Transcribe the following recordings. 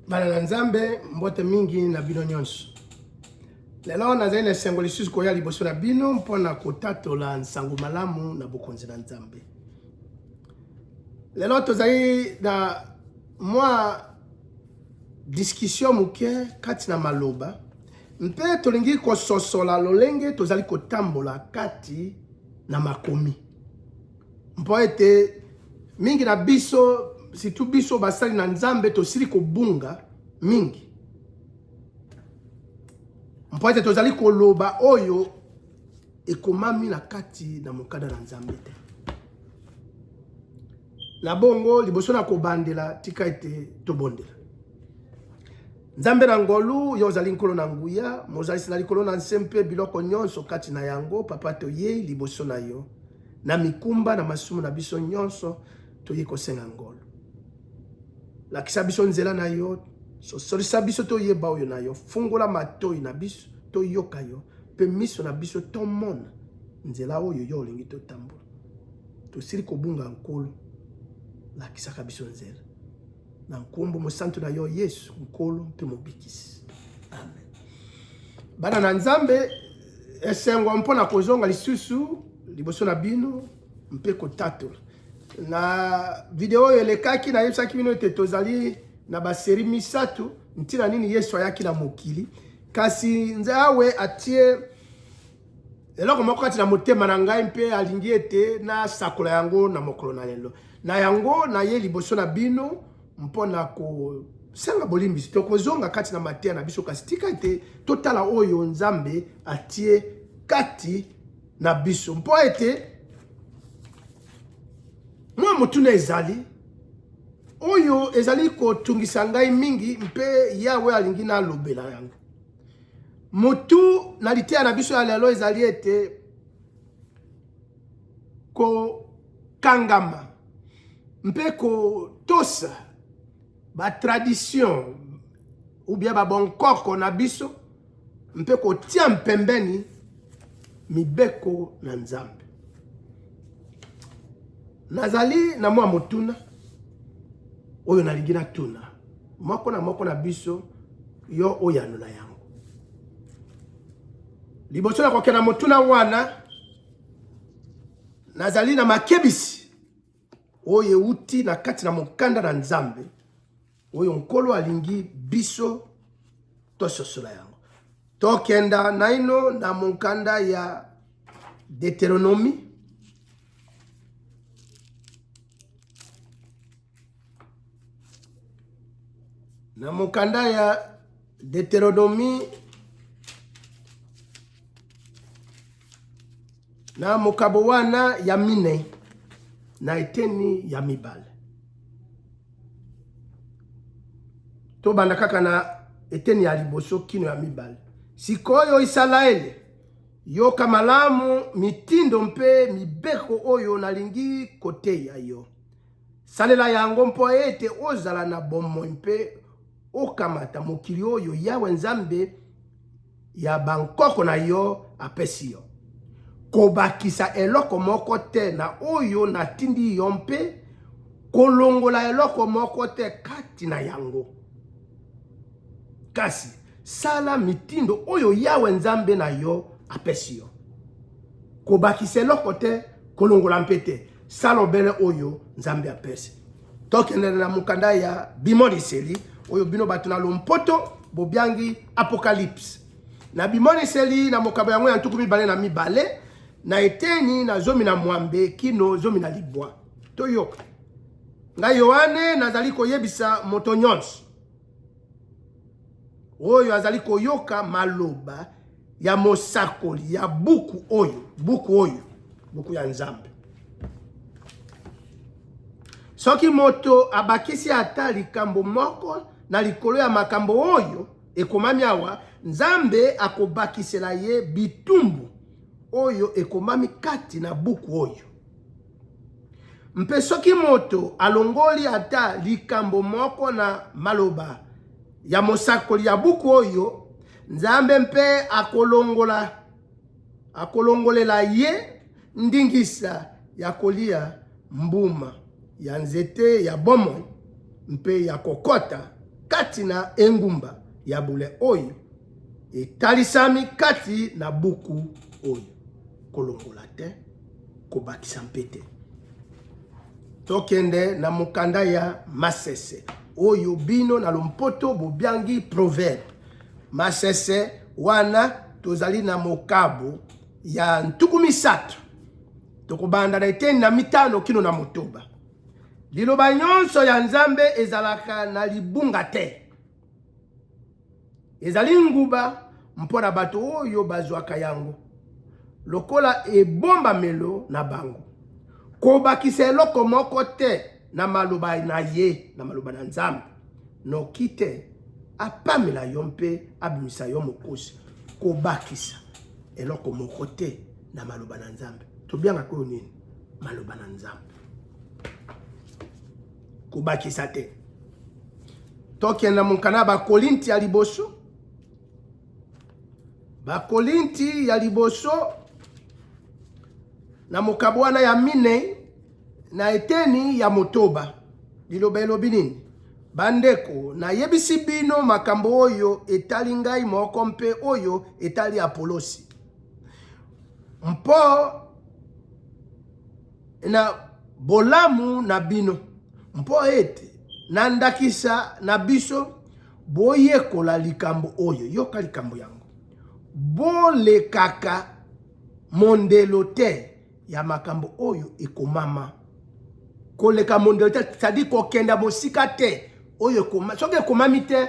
Bana na Nzambe, mbote mingi na bino nyonso. Lelo nazali na esengo lisusu koya liboso na bino mpo na kotatola nsango malamu na bokonzi na Nzambe. Lelo tozali na mwa discussion moke kati na maloba mpe tolingi kososola lolenge tozali kotambola kati na makomi. Mpo ete mingi na biso, surtout biso basali na Nzambe, tosili kobunga mingi mpo ete tozali koloba oyo ekomami na kati na mokanda na Nzambe te. Na bongo, liboso na kobandela, tika ete tobondela. Nzambe na ngolu, yo ozali Nkolo na nguya, mozalisi na likolo na nse mpe biloko nyonso kati na yango. Papa, toyei liboso na yo na mikumba na masumu na biso nyonso, toyei kosenga ngolu. Lakisa biso nzela na yo, sosolisa biso toyeba oyo na yo, fungola matoi na biso toyoka yo, mpe miso na biso tomona nzela oyo yo olingi totambola. Tosili kobunga Nkolo, lakisaka biso nzela. Na nkombo mosantu na yo Yesu, Nkolo mpe Mobikisi. Amen. Bana na Nzambe, esengo mpo na kozonga lisusu liboso na bino mpe kotatola. Na video oyo elekaki, nayebisaki bino ete tozali na baseri misato ntina nini Yesu ayaki na mokili, kasi Nzambe atie eloko moko kati na motema na ngai mpe alingi ete nasakola yango na mokolo na lelo. Na yango naye liboso na bino mpo na kosenga bolimbisi. Tokozonga kati na mateya na biso, kasi tika ete totala oyo Nzambe atie kati na biso, mpo ete mwa motuna ezali oyo ezali kotungisa ngai mingi, mpe Yawe alingi nalobela yango. Motu na liteya na biso ya lelo ezali ete kokangama mpe kotosa ba tradition ou bien ba bonkoko na biso mpe kotia mpembeni mibeko na Nzambe. Nazali na mwa motuna oyo nalingi natuna moko na moko na biso, yo oyanola yango. Liboso na kokenda motuna wana, nazali na makebisi oyo euti na kati na mokanda na Nzambe oyo Nkolo alingi biso tososola yango. Tokenda naino na mokanda ya Deuteronomie na mokanda ya Deuteronomie na mokabo wana ya minei na eteni ya mibale. Tobanda kaka na eteni ya liboso kino ya mibale. Sikoyo Isalaele, yoka malamu mitindo mpe mibeko oyo nalingi koteya yo. Salela yango mpo ete ozala na bomoi mpe okamata mokili oyo Yawe Nzambe ya bankoko na yo apesi yo. Kobakisa eloko moko te na oyo natindi yo mpe kolongola eloko moko te kati na yango. Kasi sala mitindo oyo Yawe Nzambe na yo apesi yo. Kobakisa eloko te, kolongola mpe te. Sala obele oyo Nzambe apesi. Tokende na mokanda ya Bimoniseli oyo bino bato na lompoto bobiangi Apocalypse. Na Bimoniseli na mokabo yango ya 22 na eteni na 18 kino 19. Toyoka. Ngai Yohane nazali koyebisa moto nyonso oyo azali koyoka maloba ya mosakoli ya buku oyo, buku oyo, buku ya Nzambe. Soki moto abakisi ata likambo moko na likolo ya makambo oyo ekomami awa, Nzambe akobakisela ye bitumbu oyo ekomami kati na buku oyo. Mpe soki moto alongoli ata likambo moko na maloba ya mosakoli ya buku oyo, Nzambe mpe akolongola akolongolela ye ndingisa ya kolia mbuma ya nzete ya bomoi mpe ya kokota kati na engumba ya bule oyo etalisami kati na buku oyo, kolongola te, kobakisa mpe te. Tokende na mokanda ya Masese oyo bino na lompoto bobiangi proverbe. Masese wana tozali na mokabo ya 30, tokobanda na eteni na 5 kino na 6. Liloba nyonso ya Nzambe ezalaka na libunga te. Ezali nguba mpo na bato oyo bazwaka yango lokola ebombamelo na bango. Kobakisa eloko moko te na maloba na ye, na maloba na Nzambe, noki te apamela yo mpe abimisa yo mokosi. Kobakisa eloko moko te na maloba na Nzambe. Tobiangaka oyo nini? Maloba na Nzambe. Kobakisa te. Tokende na mokanda ya Bakolinti ya liboso. Bakolinti ya liboso na mokabo wana ya 4 na eteni ya 6, liloba elobi nini? Bandeko, nayebisi bino makambo oyo etali ngai moko mpe oyo etali Apolosi, mpo na bolamu na bino, mpo ete na ndakisa na biso boyekola likambo oyo. Yoka likambo yango, bolekaka mondelo te ya makambo oyo ekomama. Koleka mondelo te, c'est-à-dire kokenda mosika te. Oyo ekoma, soki ekomami te,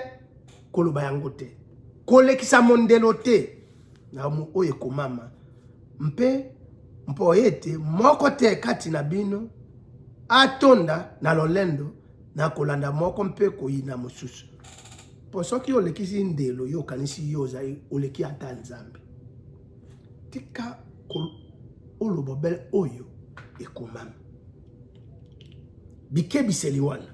koloba yango te. Kolekisa mondelo te na oyo ekomama, mpe mpo ete moko te kati na bino atonda na lolendo na kolanda moko mpe koyina mosusu. Mpo soki olekisi ndelo, yo okanisi yo ozali oleki ata Nzambe. Tika oloba bele oyo ekomami. Bikebiseli wana.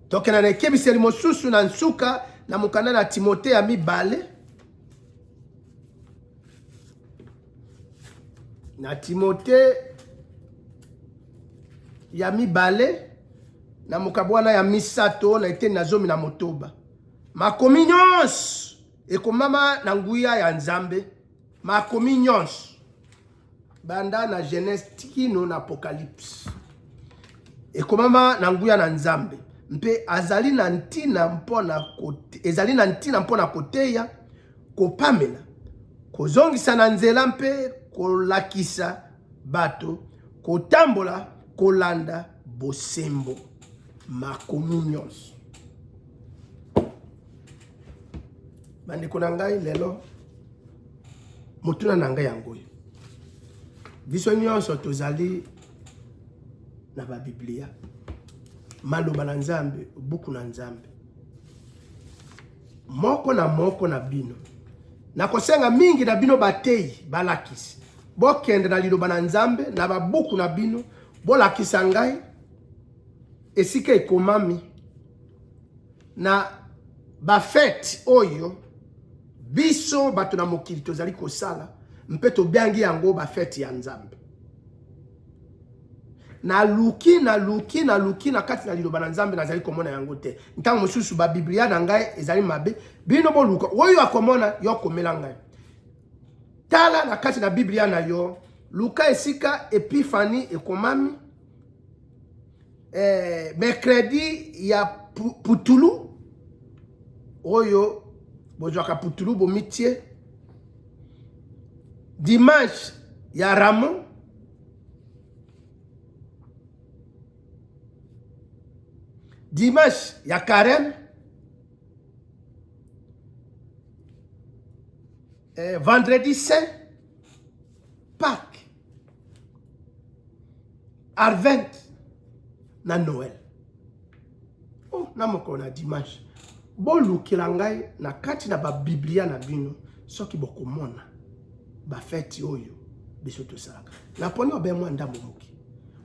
Tokenda na ekebiseli mosusu na nsuka na mokanda na Timote ya mibale. Na Timote ya mibale na mokabo wana ya 3 na eteni na 16. Makomi nyonso ekomama na nguya ya Nzambe. Makomi nyonso banda na Genèse kino na Apocalypse ekomama na nguya na Nzambe, mpe azali na ntina mpona ezali na ntina mpona koteya, kopamela, kozongisa na nzela mpe kolakisa bato kotambola kolanda bosembo. Makomi nyonso. Bandeko na ngai, lelo motuna na ngai yango oyo. Biso nyonso tozali na babiblia, maloba na Nzambe, buku na Nzambe. Moko na moko na bino, nakosenga mingi na bino bateyi, balakisi, bokende na liloba na Nzambe na babuku na bino, bolakisa ngai esika ekomami na bafete oyo biso bato na mokili tozali kosala mpe tobiangi yango bafete ya Nzambe. Naluki, naluki, naluki na kati na liloba na Nzambe, nazali komona yango te. Ntango mosusu babiblia na ngai ezali mabe. Bino boluka oyo akomona, yo komela ngai. Tala na kati na biblia na yo, luka esika Epifani ekomami, mercredi ya putulu oyo bozwaka putulu bomitie, dimanche ya Ramon, dimanche ya carême, vendredi saint, Pâques, Advent na Noël. Oh, na mokolo na dimanche, bolukela ngai na kati na babiblia na bino soki bokomona bafeti oyo biso tosalaka. Naponi obe mwa ndambo moke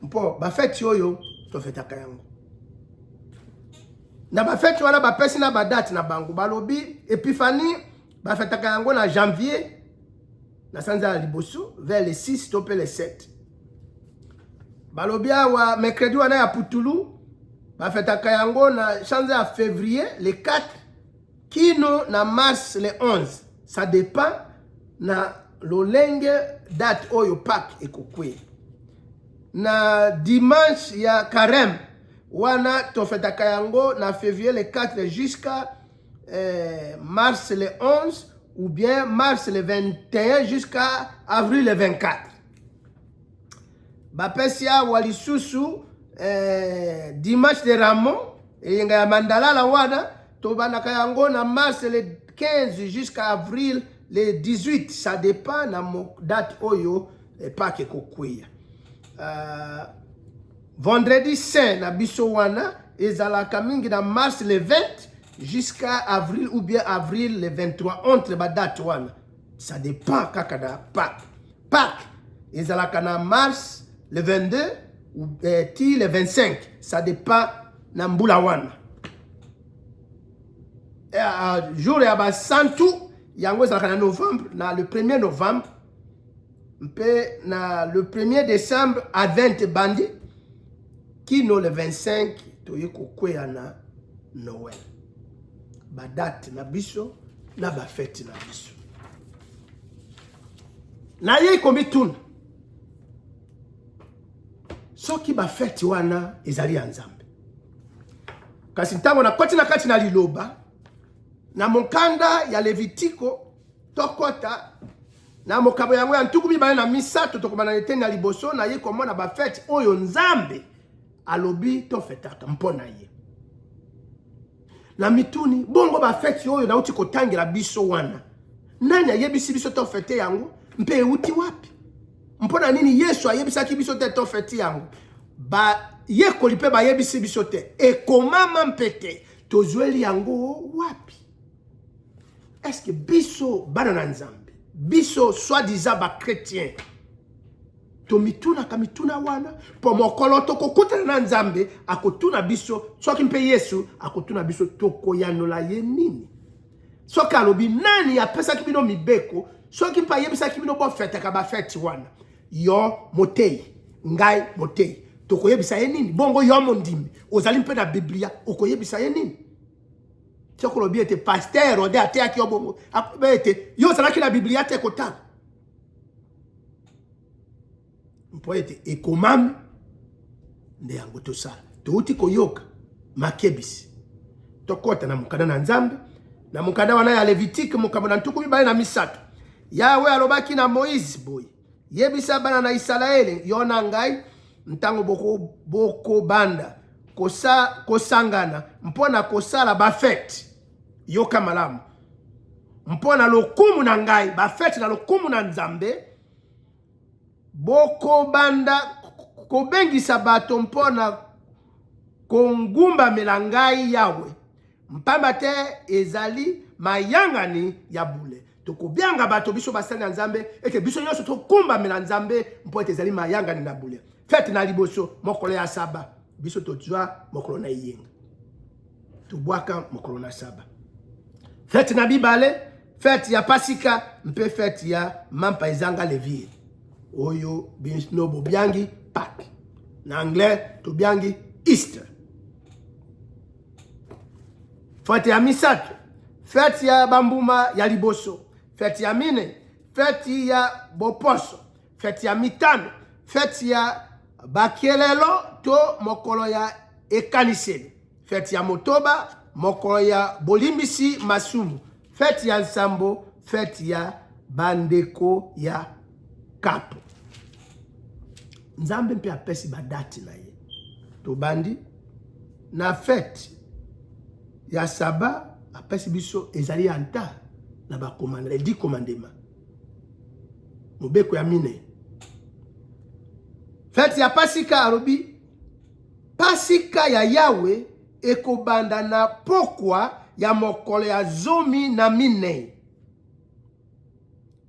mpo bafeti oyo tofetaka yango. Na bafeti wana bapesi na badate na bango, balobi Epifani bafetaka yango na janvier, na sanza ya liboso, vers le 6 to mpe le 7. Balobi awa mercredi wana ya putulu. Bafetaka yango na sanza ya février le 4 kino na mars le 11. Ça dépend na lolenge date oyo Pâques ekokweya. Na dimanche ya carême wana tofetaka yango na février le 4 jusqu'à mars le 11 ou bien mars le 21 jusqu'à avril le 24. Bapesi awa lisusu dimanche de Rameau, eyenga ya mandalala wana tobandaka yango na mars le 15 jusqu'à avril le 18. Ça dépend na date oyo Pâques ekokweya. Vendredi saint na biso wana ezalaka mingi na mars le 20 jusqu'à avril ou bien avril le 23, entre badate wana, ça dépend kaka na Pâques. Pâques ezalaka na mars le 22 ou ti le 25, ça dépend na mbula wana. Jour ya basantu yango ezalaka na novembre, na le 1er novembre mpe na le 1er décembre. Advent ebandi kino le 25, toye kokweya na Noël. Badate na biso na bafete na biso, nayei komituna soki bafete wana ezali ya Nzambe. Kasi ntango nakoti na kati na liloba na mokanda ya Levitiko, tokɔta na mokabo yango ya 23, tokobanda na eteni ya liboso. Naye komona bafete oyo Nzambe alobi tofetaka mpo na ye. Na mituni bongo, bafete oyo nauti kotangela biso wana, nani ayebisi biso tofete yango mpe euti wapi? Mpo na nini Yesu ayebisaki biso te tofete yango? Bayekoli mpe bayebisi biso te, ekomama mpe te. Tozweli yango wapi? Est-ce biso bana na Nzambe, biso soi-disant bachrétien, tomitunaka mituna wana? Mpo mokolo tokokutana na Nzambe, akotuna biso, soki mpe Yesu akotuna biso, tokoyanola ye nini? Soki alobi: "Nani apesaki bino mibeko, soki mpe ayebisaki bino bofetaka bafeti wana?" Yo motei, ngai motei, tokoyebisa ye nini? Bongo yo mondimi, ozali mpe na Biblia, okoyebisa ye nini? Soki olobi ete pasteur ode ateyaki yo bongo, akoyeba ete yo ozalaki na Biblia te kotala, mpo ete ekomami nde yango tosala. Touti koyoka makebisi, tokɔta na mokanda na Nzambe, na mokanda wana ya Levitike, mokambo na 23. Yawe alobaki na Moïse boye: "Yebisa bana na Isalaele, yo na ngai, ntango bokobanda kosangana mpo na kosala bafete, yoka malamu, mpo na lokumu na ngai, bafete na lokumu na Nzambe, bokobanda kobengisa bato mpo na kongumbamela ngai Yawe, mpamba te ezali mayangani ya bule." Tokobianga bato, biso basali na Nzambe, ete biso nyonso tokumbamela Nzambe, mpo ete ezali mayangani na bule. Fete na liboso, mokolo ya saba. Biso tozwa mokolo na eyenga, tobwaka mokolo na saba. Fete na mibale, fete ya Pasika mpe fete ya mampa ezanga levure, oyo bino bobiangi Pâques, na anglais tobiangi Easter. Fete ya misato, fete ya bambuma ya liboso. Fete ya mine, fete ya boposo. Fete ya mitano, fete ya bakelelo to mokolo ya ekaniseli. Fete ya motoba, mokolo ya bolimbisi masumu. Fete ya nsambo, fete ya bandeko ya kapo. Nzambe mpe apesi badate na ye. Tobandi na fete ya saba, apesi biso ezali ya nta na bacommandement, 10 commandements, mobeko ya mine. Fete ya Pasika, alobi: "Pasika ya Yawe ekobanda na pokwa ya mokolo ya 14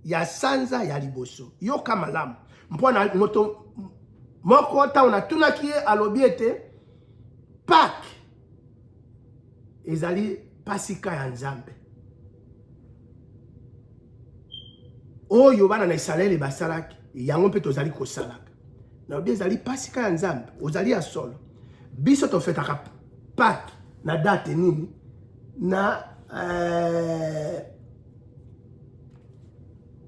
ya sanza ya liboso." Yoka malamu, mpo na moto moko, ntango natunaki ye, alobi ete Pâques ezali Pasika ya Nzambe oyo bana na Isalaele basalaki, yango mpe tozali kosalaka. Nalobi ezali Pasika ya Nzambe, ozali ya solo. Biso tofetaka Pâques na date nini? Na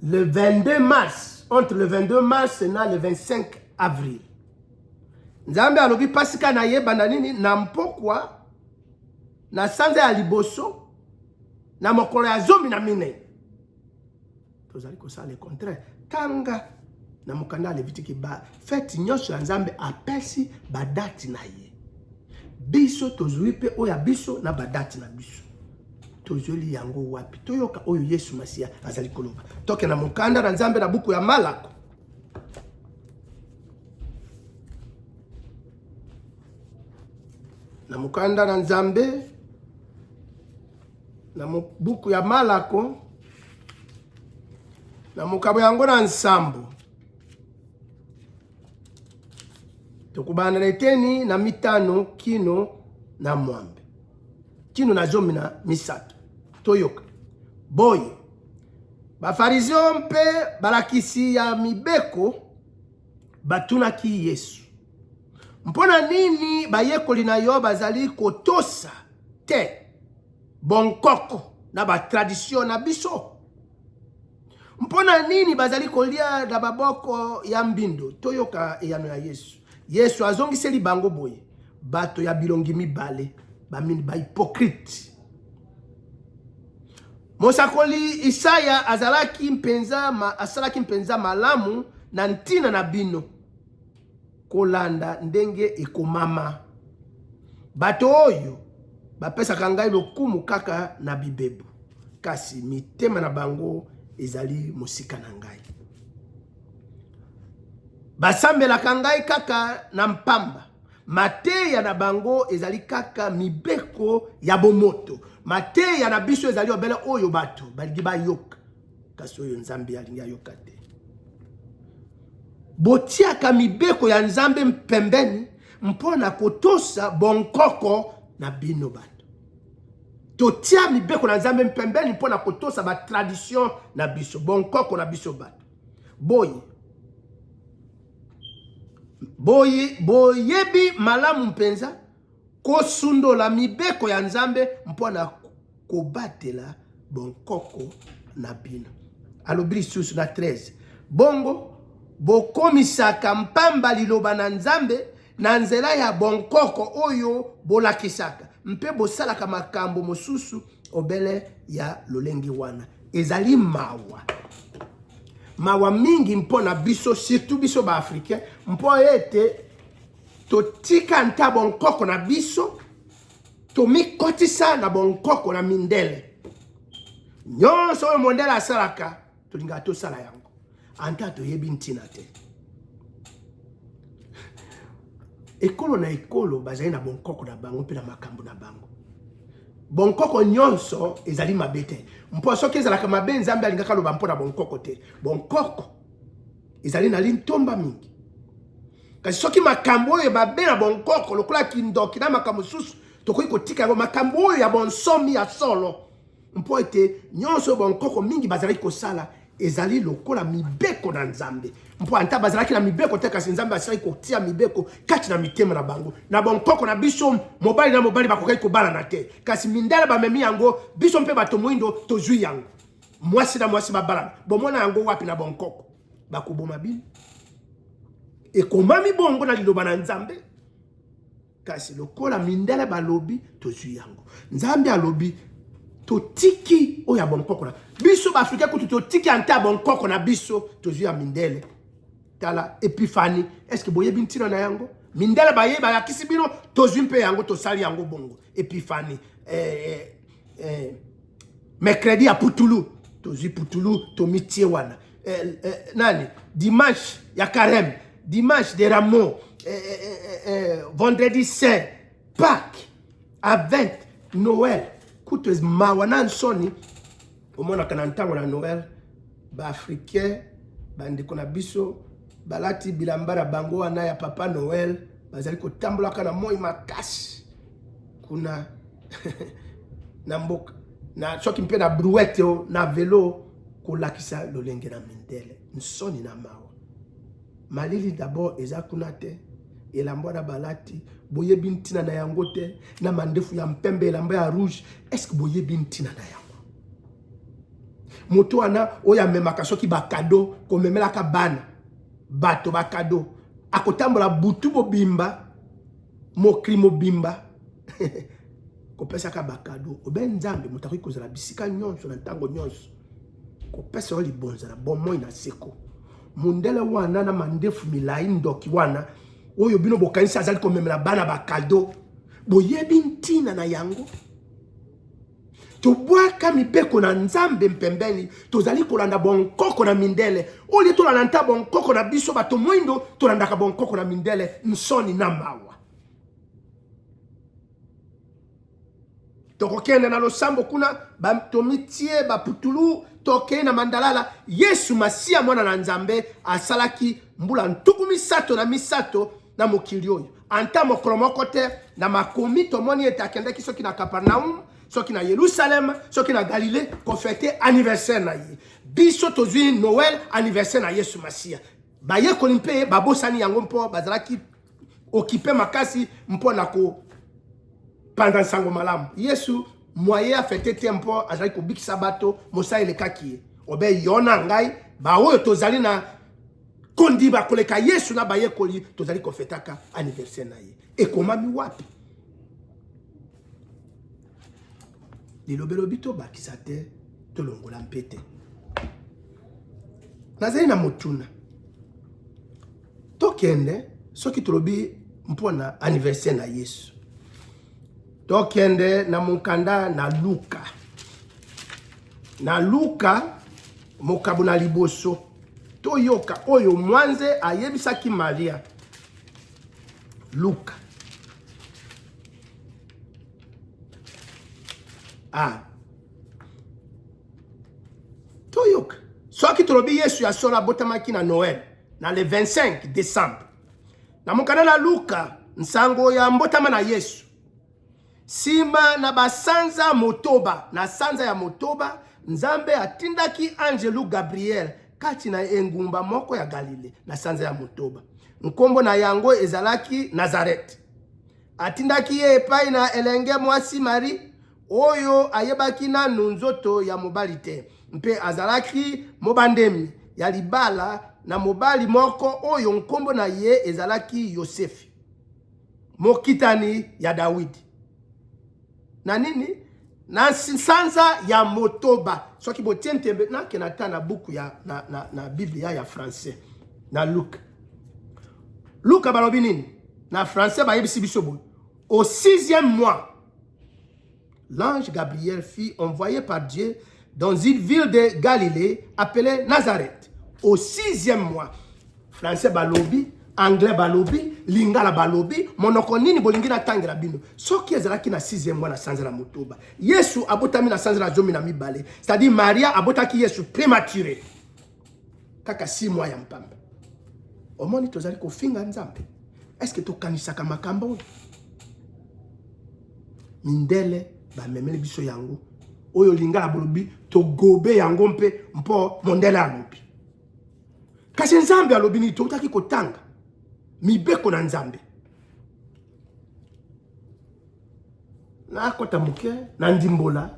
le 22 mars, entre le 22 mars na le 25 avril. Nzambe alobi pasika na ye banda nini? Na mpokwa na sanza ya liboso na mokolo ya 14. Tozali kosala le contraire. Tanga na mokanda ya Levitiki, ba fete nyonso ya Nzambe apesi badati na ye. Biso tozwi mpe oyo ya biso na badati na biso. Tozweli yango wapi? Toyoka oyo Yesu Masiya azali koloba. Toke na mokanda na Nzambe na buku ya Malako. Na mokanda na Nzambe na buku ya Malako na mokabo yango na nsambo, tokobanda na eteni na mitano kino na mwambe kino na 13. Toyoka boye: Bafarizio mpe balakisi ya mibeko batunaki Yesu, mpo na nini bayekoli na yo bazali kotosa te bonkoko na batradisio na biso? Mpo na nini bazali kolia na baboko ya mbindo? Toyoka eyano ya Yesu. Yesu azongiseli bango boye: bato ya bilongi mibale, bamini bahypocrite. Mosakoli Isaya azalaki mpenza asalaki mpenza malamu na ntina na bino, kolanda ndenge ekomama: bato oyo bapesaka ngai lokumu kaka na bibebu, kasi mitema na bango ezali mosika na ngai. Basambelaka ngai kaka na mpamba, mateya na bango ezali kaka mibeko ya bomoto. Mateya na biso ezali obele oyo bato balingi bayoka, kasi oyo Nzambe alingi ayoka te. Botiaka mibeko ya Nzambe mpembeni mpo na kotosa bonkoko na bino bato. Totia mibeko na Nzambe mpembeni mpo na kotosa batradition na biso, bonkoko na biso bato. Boye boye boyebi malamu mpenza kosundola mibeko ya Nzambe mpo na kobatela bonkoko na bino. Alobi lisusu na 13: bongo bokomisaka mpamba liloba na Nzambe na nzela ya bonkoko oyo bolakisaka, mpe bosalaka makambo mosusu obele ya lolenge wana. Ezali mawa, mawa mingi mpo na biso, surtout biso baafricain, mpo ete totika nta bonkoko na biso, tomikotisa na bonkoko na mindele. Nyonso oyo mondele asalaka, tolingaka tosala yango, anta toyebi ntina te. Ekolo na ekolo bazali na bonkoko na bango mpe na makambo na bango. Bonkoko nyonso ezali mabe te, mpo soki ezalaka mabe, Nzambe alingaka aloba mpo na bonkoko te. Bonkoko ezali na lintomba mingi, kasi soki makambo oyo mabe na bonkoko lokola kindoki na makambo mosusu, tokoki kotika yango, makambo oyo ya bonsomi ya solo, mpo ete nyonso bonkoko mingi bazalaki kosala ezali lokola mibeko na Nzambe, mpo ata bazalaki na mibeko te, kasi Nzambe asilaki kotia mibeko kati na mitema na bango. Na bonkoko na biso, mobali na mobali bakokaki kobalana te, kasi mindele bamemi yango, biso mpe bato moindo tozwi yango, mwasi na mwasi babalana. Bomona yango wapi na bonkoko? Bakoboma bino. Ekomami bongo na liloba na Nzambe, kasi lokola mindele balobi, tozwi yango. Nzambe alobi, totiki oyo ya bonkoko na biso. Baafrika kutu totiki ante ya bonkoko na biso, tozwi ya mindele. Tala Epiphanie, est-ce boyebi ntina na yango? Mindele baye balakisi bino, tozwi mpe yango, tosali yango bongo. Epiphanie, mercredi ya putulu, tozwi putulu, tomitie wana. Nani, dimanche ya carême, dimanche de Rameau, vendredi saint, Pâques, Advent, Noël. Kutu mawa na nsoni, omonaka na ntango na Noël, baafricain bandeko na biso balati bilamba na bango wana ya Papa Noël, bazali kotambolaka na moi makasi kuna na mboka na soki mpe na brouette o na velo, kolakisa lolenge na mindele. Nsoni na mawa. Malili d'abord eza kuna te. Elamba wana balati, boyebi ntina na yango te, na mandefu ya mpembe, elamba ya rouge, est-ce que boyebi ntina na yango? Moto wana oyo amemaka soki bakado, komemelaka bana bato bakado, akotambola butu mobimba, mokili mobimba kopesaka bakado. Obe Nzambe moto akoki kozala bisika nyonso na ntango nyonso, kopesa yo libonza na bomoi na seko. Mondele wana na mandefu milai, ndoki wana oyo bino bokanisi azali komemela bana bakado, boyebi ntina na yango? Tobwaka mibeko na Nzambe mpembeni, tozali kolanda bonkoko na mindele. Olie tolanda nta bonkoko na biso bato mwindo, tolandaka bonkoko na mindele. Nsoni na mawa. Tokokende na losambo kuna, tomitie baputulu, tokei na mandalala. Yesu Masiya mwana na Nzambe asalaki mbula 33 na mokili oyo, anta mokolo moko te na makomi tomoni ete akendaki soki na Kapernaum, soki na Yerusalem, soki na Galile kofete anniversaire na ye. Biso tozwi Noel anniversaire na Yesu Masiya. Bayekoli mpe babosani yango mpo bazalaki okipe makasi mpo na kopanza nsango malamu. Yesu moye afete te mpo azalaki kobikisa bato, mosala elekaki ye. Obe yo na ngai baoyo tozali na kondima koleka Yesu na bayekoli, tozali kofetaka anniversaire na ye. Ekomami wapi? Lilobelobi tobakisa te, tolongola mpe te. Nazali na motuna. Tokende, soki tolobi mpo na anniversaire na Yesu, tokende na mokanda na Luka, na Luka mokabo na liboso, toyoka oyo mwanze ayebisaki Maria. Luka toyoka. Soki tolobi Yesu ya solo abotamaki na Noël na le 25 décembre, na mokanda na Luka, nsango ya mbotama na Yesu nsima na basanza 6, na sanza ya 6, Nzambe atindaki angelu Gabriel kati na engumba moko ya Galile na sanza ya 6. Nkombo na yango ezalaki Nazareth. Atindaki ye epai na elenge mwasi Marie, oyo ayebaki nanu nzoto ya mobali te, mpe azalaki mobandemi ya libala na mobali moko oyo nkombo na ye ezalaki Yosefi, mokitani ya Dawidi. Na nini? Na sanza ya 6. Soki botie ntembe, nakende ata na buku ya na Biblia ya français, na Luka. Luka balobi nini? Na français bayebisi biso boye: au 6e mois, l'ange Gabriel fut envoyé par Dieu dans une ville de Galilée appelée Nazareth. Au 6e mois. Français balobi, anglais balobi, lingala balobi, monoko nini bolingi natangela bino? Soki ezalaki na 6e mois, na sanza na 6, Yesu abotami na sanza na 12, c'est-à-dire Maria abotaki Yesu prématuré, kaka 6 mois ya mpamba. Omoni, tozali kofinga Nzambe. Est-ce que tokanisaka makambo oyo mindele bamemeli biso yango, oyo lingala bolobi, togobe yango mpe mpo mondele alobi? Kasi Nzambe alobi nini? Tokutaki kotanga mibeko na Nzambe. Nakota moke na ndimbola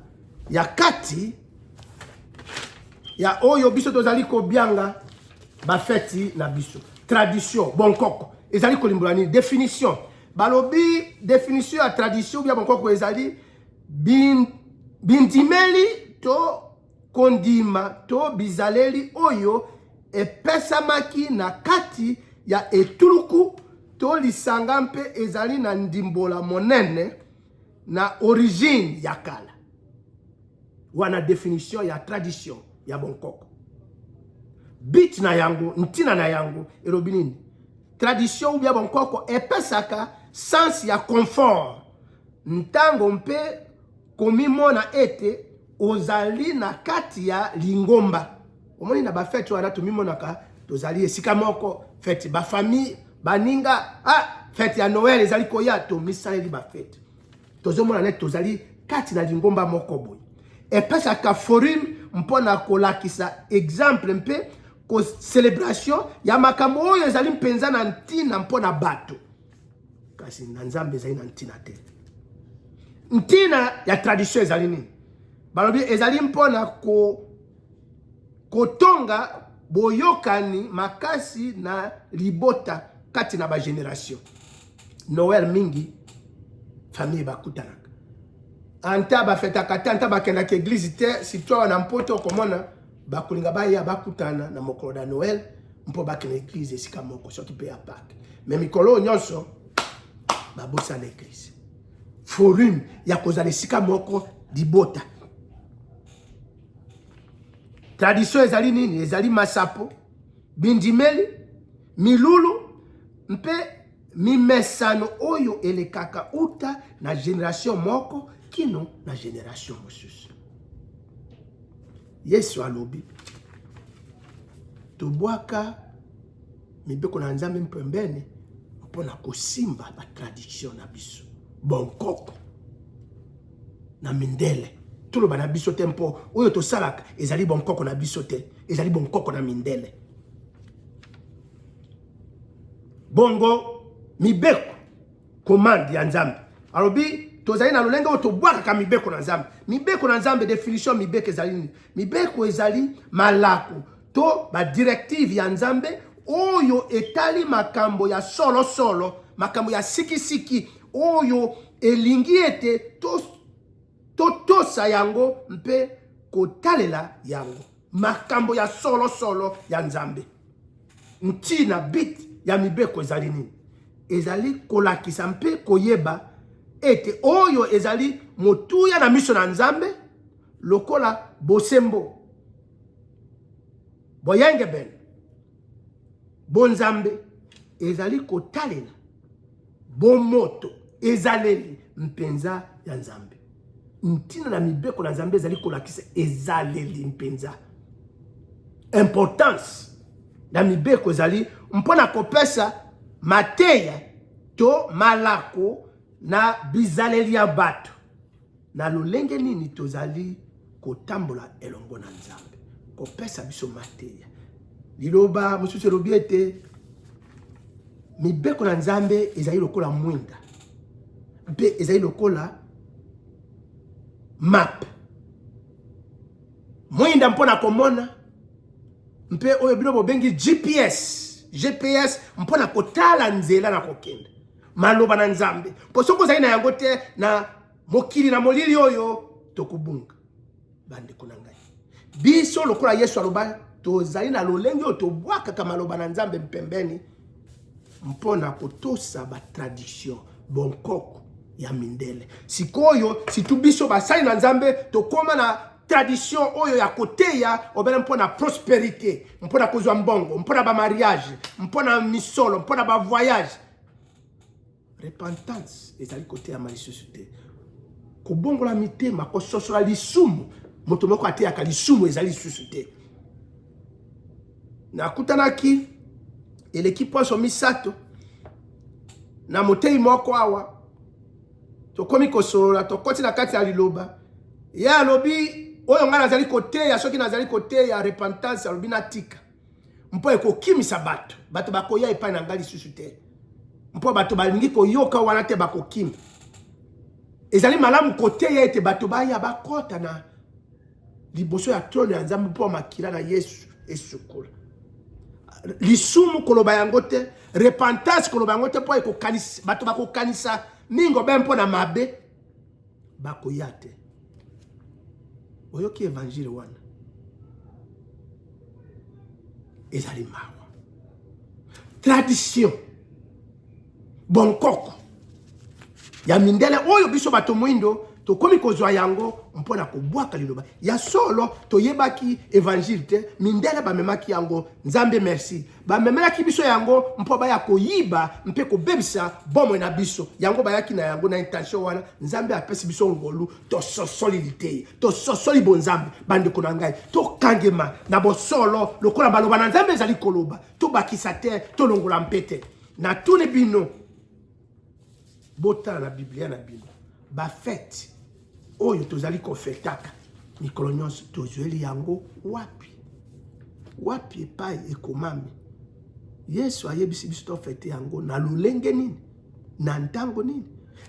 ya kati ya oyo biso tozali kobianga bafeti na biso, tradition, bonkoko. Ezali kolimbola nini? Définition, balobi définition ya tradition bia bonkoko ezali bindimeli to kondima to bizaleli oyo epesamaki na kati ya etuluku to lisanga mpe ezali na ndimbola monene na origine ya kala. Wana définition ya tradition ya bonkoko. But na yango, ntina na yango elobi nini? Tradition ou ya bonkoko epesaka sens ya confort ntango mpe komimona ete ozali na kati ya lingomba. Omoni, na bafete wana tomimonaka tozali esika moko, fete, bafamille, baninga. Fete ya Noël ezali koya, tomisaleli bafete, tozomona neti tozali kati na lingomba moko boye. Epesaka forum mpo na kolakisa exemple mpe celebration ya makambo oyo ezali mpenza na ntina mpo na bato. Kasi na Nzambe ezali na ntina te. Ntina ya tradition ezali nini? Balobi ezali mpona ko kotonga boyokani makasi na libota kati na ba generation. Noël mingi famille bakutanaka anta bafetaka te, anta bakendaka eglise te, surtout awa na Mpoto okomona bakolinga baya bakutana na mokolo na Noël mpo bakende eglise esika moko, soki mpe ya Pâques. Me mikolo oyo nyonso babosana eglise, forum ya kozala esika moko libota. Tradition ezali nini? Ezali masapo, bindimeli, milulu mpe mimesano oyo elekaka uta na generation moko kino na generation mosusu. Yesu alobi tobwaka mibeko na Nzambe mpembeni mpo na kosimba batradition na biso, bonkoko na mindele. Toloba na biso te, mpo oyo tosalaka ezali bonkoko na biso te, ezali bonkoko na mindele. Bongo mibeko, commande ya Nzambe, alobi tozali na lolenge oyo tobwakaka mibeko na Nzambe. Mibeko na Nzambe, definition mibeko ezali nini? Mibeko ezali malako to badirective ya Nzambe oyo etali makambo ya solosolo, makambo ya sikisiki oyo elingi ete totosa yango mpe kotalela yango, makambo ya solosolo ya Nzambe. Ntina bit ya mibeko ezali nini? Ezali kolakisa mpe koyeba ete oyo ezali motuya na miso na Nzambe, lokola bosembo, boyengebene, bonzambe. Ezali kotalela bomoto, ezaleli mpenza ya Nzambe. Ntina na mibeko na Nzambe ezali kolakisa ezaleli mpenza. Importance na mibeko ezali mpo na kopesa mateya to malako na bizaleli ya bato na lolenge nini tozali kotambola elongo na Nzambe, kopesa biso mateya. Liloba mosusu elobi ete mibeko na Nzambe ezali lokola mwinda mpe ezali lokola map. Mwinda mpo na komona, mpe oyo bino bobengi GPS mpo na kotala nzela na kokende. Maloba na Nzambe, mpo soki ozali na yango te na mokili na molili oyo, tokobunga. Bandeko na ngai, biso lokola Yesu aloba, tozali na lolenge oyo tobwakaka maloba na Nzambe mpembeni mpo na kotosa batradition, bonkoko ya mindele. Sikoyo situ biso basali na Nzambe tokóma na tradition oyo ya koteya obele mpo na prosperité, mpo na kozwa mbongo, mpo na bamariage, mpo na misolo, mpo na bavoyage. Repentance ezali koteyama lisusu te, kobongola mitema, kososola lisumu. Moto moko ateyaka lisumu ezali lisusu te. Nakutanaki eleki poso 3 na motei moko awa, tokomi kosolola, tokoti na kati ya liloba. Ye alobi oyo ngai nazali koteya, soki nazali koteya repentance, alobi natika mpo ekokimisa bato, bato bakoya epai na ngai lisusu te, mpo bato balingi koyoka wana te, bakokima. Ezali malamu koteya ete bato baya bakɔta na liboso ya trone ya Nzambe mpo makila na Yesu esukola lisumu. Koloba yango te, repentance koloba yango te, mpo ekokanisa bato, bakokanisa mingi obe mpo na mabe, bakoya te. Oyoki évangile wana? Ezali mawa. Tradition, bonkoko ya mindele oyo biso bato mwindo tokomi kozwa yango mpo na kobwaka liloba ya solo. Toyebaki évangile te, mindele bamemaki yango. Nzambe merci, bamemelaki biso yango mpo baya koyiba mpe kobebisa bomoi na biso. Yango bayaki na yango na intention wana. Nzambe apesi biso ngolu, tososoli liteya, tososoli bonzambe. Bandeko na ngai, tokangema na bosolo lokola maloba na Nzambe ezali koloba, tobakisa te, tolongola mpe te. Natuni bino, botala na Biblia na bino, bafete oyo tozali kofetaka mikolo nyonso, tozweli yango wapi? Wapi epai ekomami Yesu ayebisi biso tofete yango na lolenge nini? Na ntango nini?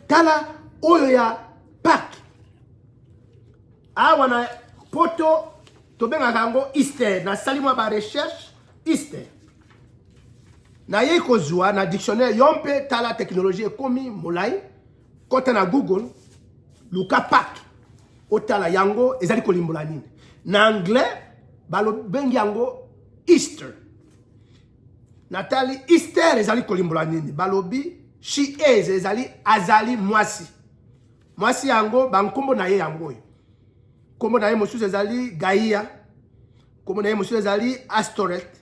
Tala oyo ya Pâques. Awa na poto tobengaka yango Easter. Nasali mwa ba recherche Easter. Nayei kozwa na dictionnaire yo mpe tala technologie ekomi molai kota na Google luka Pâques otala yango ezali kolimbola nini. Na anglais balobengi yango Easter. Natali Easter ezali kolimbola nini, balobi she is ezali azali mwasi. Mwasi yango bankombo na ye yango oyo. Nkombo na ye mosusu ezali Gaia, nkombo na ye mosusu ezali Astoret,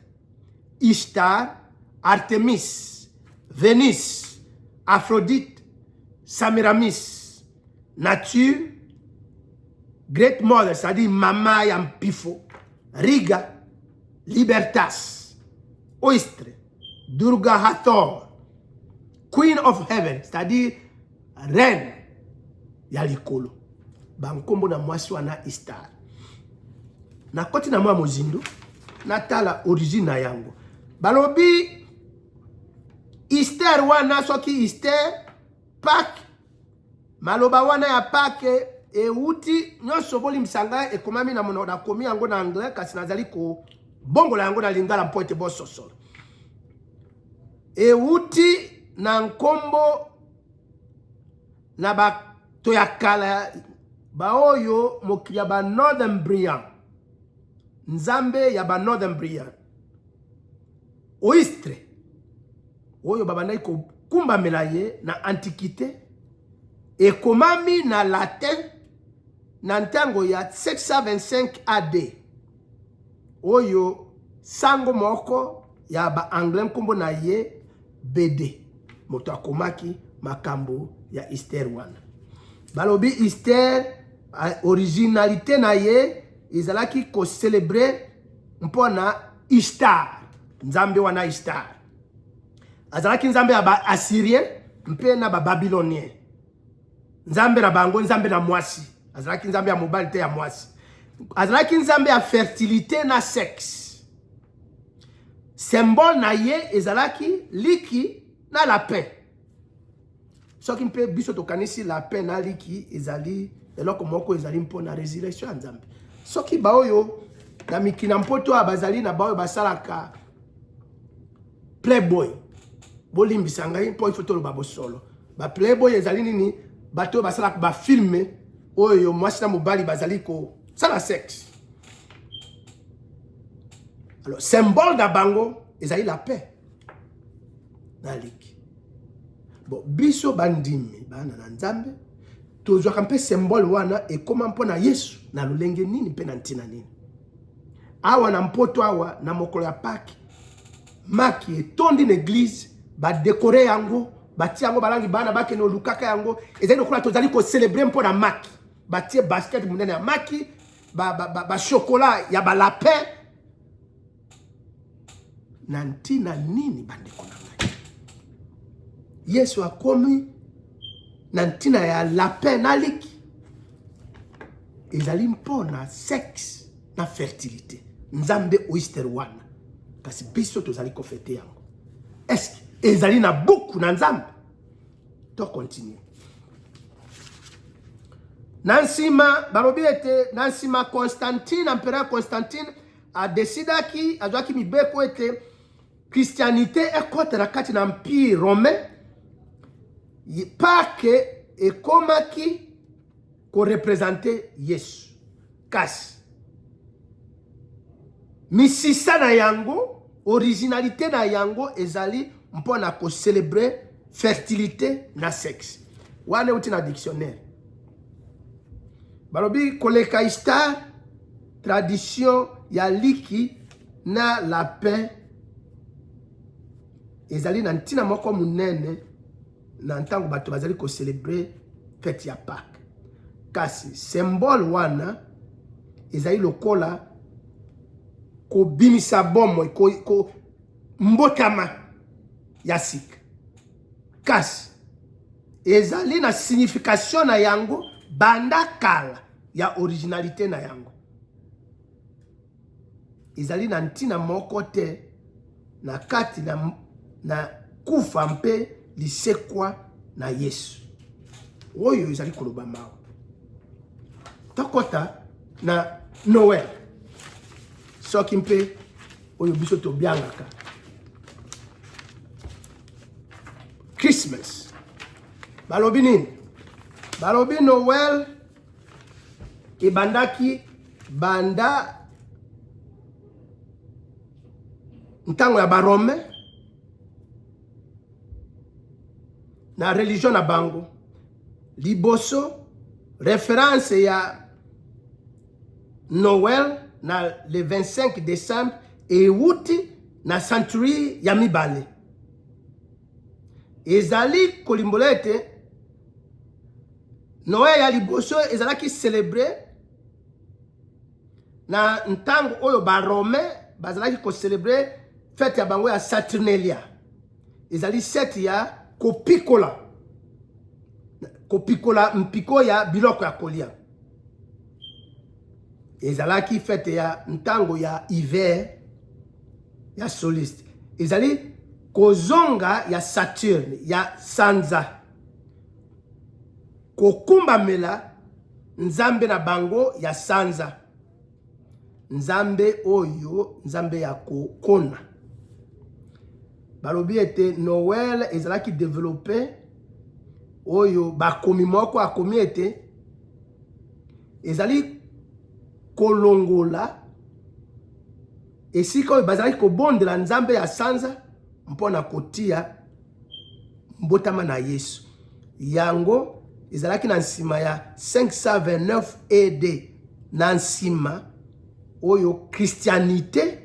Ishtar, Artemis, Venus, Aphrodite, Samiramis, Nature, Great Mother, c'est-à-dire mama ya mpifo, Riga, Libertas, Oistre, Durga Hathor, Queen of Heaven, c'est-à-dire reine ya likolo. Bankombo na mwasi wana Istar. Nakoti na mwa mozindo, natala origine na yango. Balobi Easter wana soki Easter, Pâques, maloba wana ya Pâques euti nyonso, bolimbisa ngai, ekomami na monoko, nakomi yango na anglais kasi nazali kobongola yango na lingala mpo ete bososola. Euti na nkombo na bato ya kala baoyo mokili ya ba Northumbrian, nzambe ya ba Northumbrian Oistre, oyo babandaki kokumbamela ye na antiquité. Ekomami na latin na ntango ya 725 AD, oyo sango moko ya ba-anglais nkombo na ye Bede moto akomaki makambo ya Easter wana. Balobi Easter originalité na ye ezalaki kocélébrer mpo na Ishtar, nzambe wana Ishtar azalaki nzambe ya ba-assyrien mpe na ba-babylonien, nzambe na bango, nzambe na mwasi, azalaki nzambe ya mobali te, ya mwasi, azalaki nzambe ya fertilité na sexe. Symbole na ye ezalaki liki na lapin. Soki mpe biso tokanisi lapin na liki ezali eloko moko ezali mpona résurrection ya nzambe. Soki baoyo na mikili na mpoto oyo bazali na baoyo basalaka playboy, bolimbisa ngai mpo ifo toloba bosolo. Baplayboy ezali nini? Bato oyo basalaka bafilm oyo mwasi na mobali bazali kosala sexe. Alors symbole na bango ezali lapin na liki. Bon, biso bandimi bana na nzambe tozwaka mpe symbole wana ekóma mpo na Yesu na lolenge nini mpe na ntina nini? Awa na mpoto awa, na mokolo ya Pâques, maki etondi na église, badécorer yango, batie yango balangi, bana bakende olukaka yango. Ezali lokola tozali kocélébrer mpo na maki. Batie basket monene ya maki, bachocolat ba ya balapin. Na ntina nini, bandeko na ngai, Yesu akomi na ntina ya lapin na liki? Ezali mpo na sexe na fertilité, nzambe Oyster wana, kasi biso tozali kofêter yango. Est-ce ezali na buku na nzambe? To continue. Na nsima balobi ete na nsima Constantine, empereur Constantine adécidaki, azwaki mibeko ete christianité ekɔta na kati na empire romain. Pâques ekomaki koreprésenter Yesu, kasi misisa na yango, originalité na yango ezali mpo na kocélébrer fertilité na sexe. Wana euti na dictionnaire. Balobi koleka Ishtar, tradition ya liki na lapin ezali na ntina moko monene na ntango bato bazali kocélébrer fête ya Pâques, kasi symbole wana ezali lokola kobimisa bomoi, ko mbotama ya sika, kasi ezali na signification na yango banda kala ya originalité na yango ezali na ntina moko te na kati na kufa mpe lisekwa. na Yesu oyo ezali koloba mawa. Tokota na Noel, soki mpe oyo biso tobiangaka Christmas. Balobi nini? Balobi Noel ebandaki banda ntango ya Barome na religion na bango. Liboso reference ya Noël na le 25 décembre ewuti na century ya mibale. Ezali kolimbola ete Noël ya liboso ezalaki celebre na ntango oyo Barome bazalaki kocelebre fete ya bango ya Saturnalia. Ezali sete ya kopikola kopikola mpiko ya biloko ya kolia. Ezalaki fete ya ntango ya hiver ya soliste. Ezali kozonga ya Saturne ya sanza, kokumbamela nzambe na bango ya sanza, nzambe oyo nzambe ya kokona. Balobi ete Noël ezalaki developpe oyo bakomi moko akomi ete ezali kolongola esika oyo bazalaki kobondela nzambe ya sanza mpo na kotia mbotama na Yesu. Yango ezalaki na nsima ya 529 AD, na nsima oyo christianité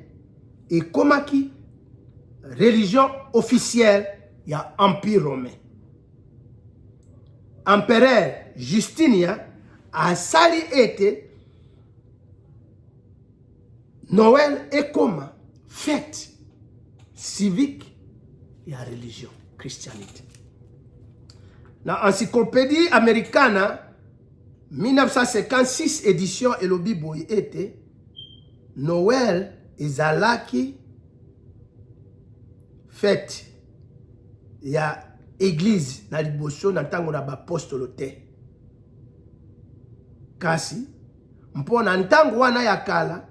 ekomaki religion officielle ya empire romain. Empereur Justinien asali ete Noël ekoma fête civique ya religion christianité. Na Encyclopédie Americana 1956 édition elobi boye ete Noël ezalaki fête ya église na liboso na ntango na bapostolo te, kasi mpo na ntango wana ya kala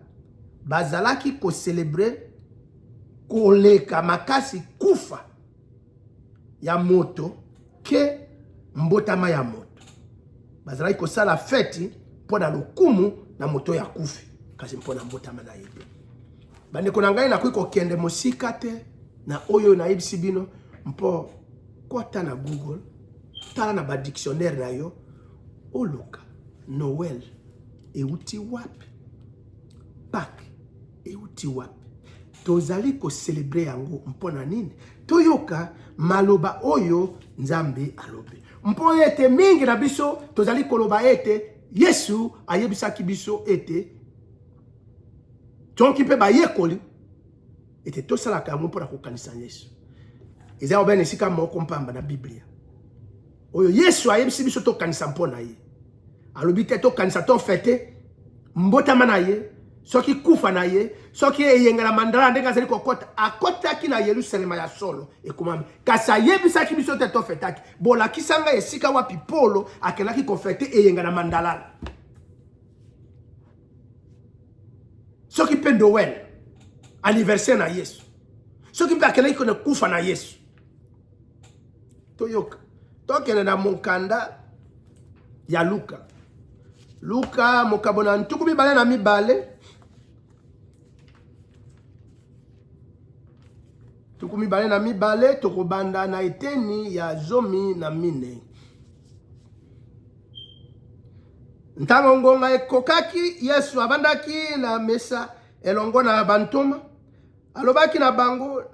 bazalaki kocelebre koleka makasi kufa ya moto ke mbotama ya moto. Bazalaki kosala feti mpo na lokumu na moto ya kufi, kasi mpo na mbotama na ye te. Bandeko na ngai, nakoki kokende mosika te na oyo nayebisi bino, mpo kota na Google, tala na badictionnaire na yo, oluka Noël euti wapi, Pâques euti wapi, tozali kocelebre yango mpo na nini. Toyoka maloba oyo Nzambe alobi, mpo ete mingi na biso tozali koloba ete Yesu ayebisaki biso ete tonki mpe bayekoli ete tosalaka yango mpo na kokanisa Yesu. Eza obene esika moko mpamba na Biblia oyo Yesu ayebisi biso tokanisa mpo na ye. Alobi te tokanisa tofete mbotama na ye, soki kufa na ye, soki eyenga na mandala ndenge azali kokota. Akotaki na Yelusalema ya solo ekomami, kasi ayebisaki biso te tofetaki. Bolakisa ngai esika wapi Polo akendaki kofete eyenga na mandalala, soki mpe Noël anniversaire na Yesu, soki mpe akendaki kufa na Yesu. Toyoka, tokende na mokanda ya Luka. Luka mokabo na 22, 22, tokobanda na eteni ya 14. Ntango ngonga ekokaki, Yesu abandaki na mesa elongo na bantoma. Alobaki na bango,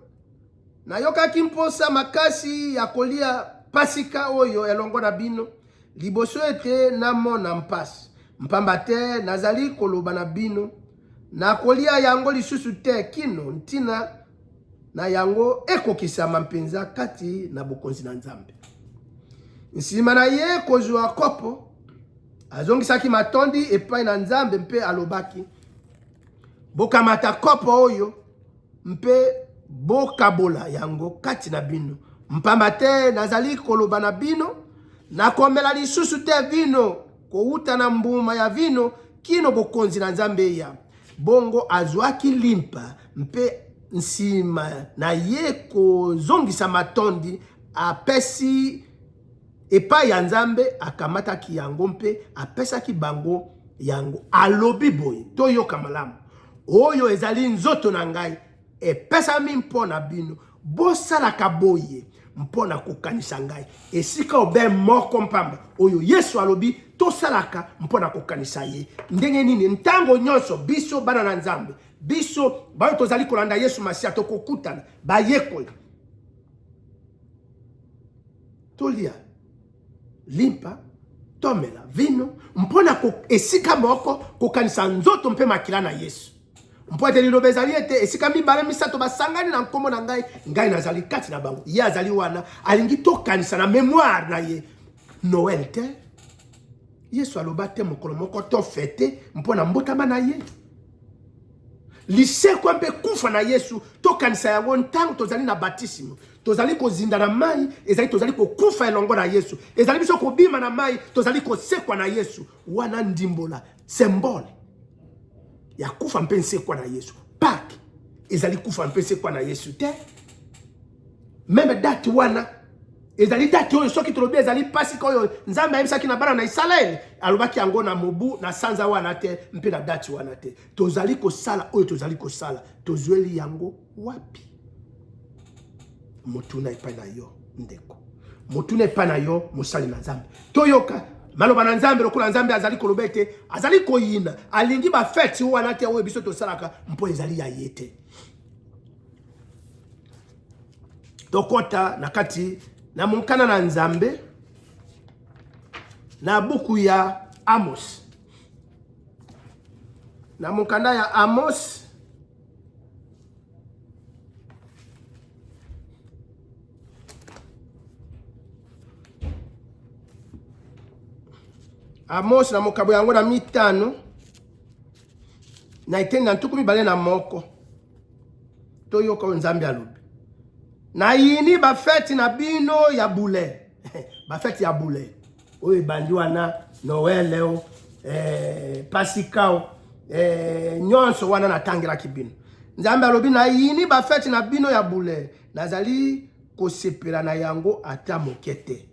nayokaki mposa makasi ya kolia pasika oyo elongo na bino liboso ete namona mpasi, mpamba te nazali koloba na bino, nakolia yango lisusu te kino ntina na yango ekokisama mpenza kati na bokonzi na Nzambe. Nsima na ye kozwa kopo, azongisaki matondi epai na Nzambe mpe alobaki, bokamata kopo oyo mpe bokabola yango kati na bino, Mpamba te nazali koloba na bino, nakomela lisusu te vino kowuta na mbuma ya vino kino bokonzi na Nzambe eya. Bongo azwaki limpa mpe nsima na ye kozongisa matondi, apesi epai ya Nzambe, akamataki yango mpe apesaki bango yango. Alobi boye, toyoka malamu, oyo ezali nzoto na ngai epesami mpo na bino, bosalaka boye mpo na kokanisa ngai. Esika obe moko mpamba oyo Yesu alobi tosalaka mpo na kokanisa ye. Ndenge nini? Ntango nyonso biso bana na Nzambe, biso baoyo tozali kolanda Yesu Masiya, tokokutana bayekoli, tolia limpa tomela vino mpo na esika moko kokanisa nzoto mpe makila na Yesu. Mpo ete liloba ezali ete esika mibale misato basangani na nkombo na ngai, ngai nazali kati na bango. Ye azali wana, alingi tokanisa na memoire na ye. Noel te, Yesu aloba te mokolo moko tofete mpo na mbotama na ye. Lisekwa mpe kufa na Yesu tokanisa yango ntango tozali na batisimo, tozali kozinda na mai, ezali tozali kokufa elongo na Yesu, ezali biso kobima na mai, tozali kosekwa na Yesu. Wana ndimbola, symbole ya kufa mpe nsekwa na Yesu. Pâques ezali kufa mpe nsekwa na Yesu te. Meme date wana ezali date oyo soki tolobi ezali pasika oyo Nzambe ayebisaki na bana na Isalaele, alobaki yango na mobu na sanza wana te mpe na date wana te. Tozali kosala oyo tozali kosala, tozweli yango wapi? Motuna epai na yo ndeko, motuna epai na yo mosali na Nzambe. Toyoka maloba na Nzambe lokola Nzambe azali koloba ete azali koyina, alingi bafeti wana te oyo biso tosalaka mpo ezali ya ye te. Tokɔta na kati na monkana na Nzambe na buku ya Amos, na mokanda ya Amos Amos na mokabo yango na mitano na eteni na 21, toyoka oyo Nzambe alobi. Nayini bafeti na bino ya bule bafeti ya bule oyo ebandi wana Noele o Pasika o nyonso wana natangelaki bino. Nzambe alobi nayini bafeti na bino ya bule, nazali kosepela na yango ata moke te.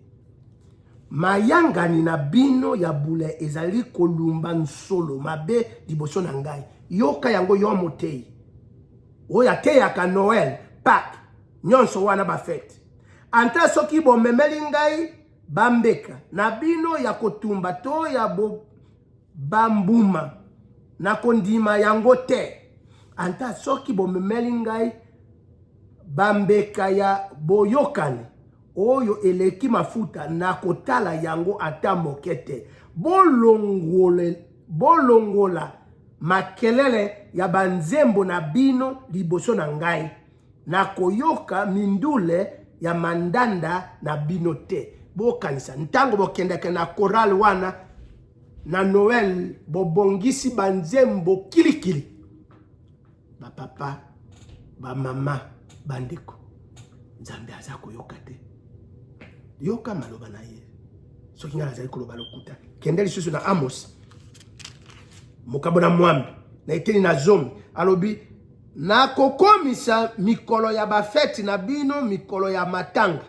Mayangani na bino ya bule ezali kolumba nsolo mabe liboso na ngai. Yoka yango yo motei oyo ateyaka Noel, Pâques, nyonso wana bafete. Ata soki bomemeli ngai bambeka na bino ya kotumba to ya bambuma, nakondima yango te. Ata soki bomemeli ngai bambeka ya boyokani oyo eleki mafuta, nakotala yango ata moke te. Bolongola makelele ya banzembo na bino liboso na ngai, nakoyoka mindule ya mandanda na bino te. Bokanisa ntango bokendeke na chorale wana na Noel, bobongisi banzembo kilikili. Bapapa, bamama, bandeko, Nzambe aza koyoka te. Yoka maloba na ye. Soki ngai nazali koloba lokuta, kende lisusu na Amos mokabo na mwambi na eteni na 10, alobi nakokomisa mikolo ya bafeti na bino mikolo ya matanga,